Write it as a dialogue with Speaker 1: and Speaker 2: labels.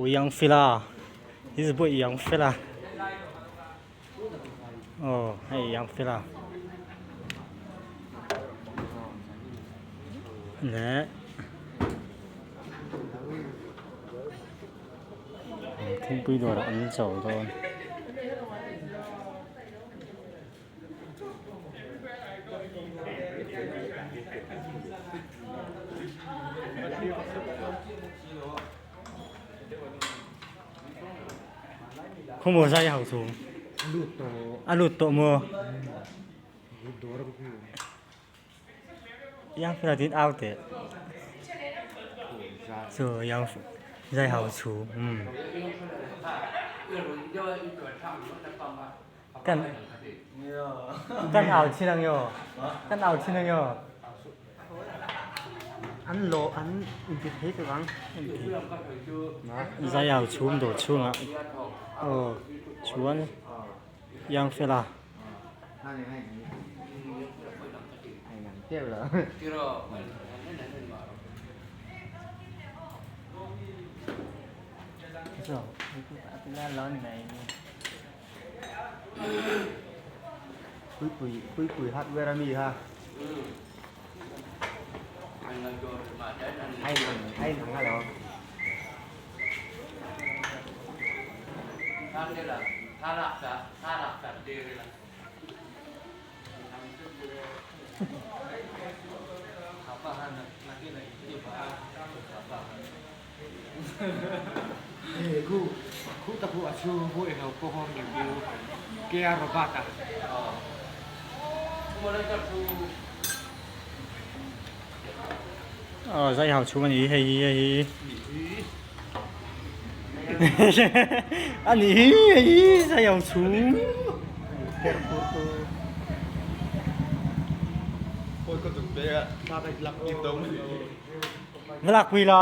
Speaker 1: Young Fella this is boy Young Fella aw hei Young Fella leh thingpui dawrah an chawl dawn. Khaw maw zai ho chu a lut tawh maw yang fela tin au teh chu yang zai ho chu umm. Kan kan au chin ang yo kan au chin ang yo
Speaker 2: An lawh an inti thei tak ang.
Speaker 1: Zai au chhum dawr chhungah aw chuan Yang Fela.
Speaker 2: Puipui puipui hardware a mi kha a in ang a in ang alawm.
Speaker 1: Aw zai hau chhung a ni hei hi hei hi a ni hi hei hi zai hau chhung. Va lakpui la.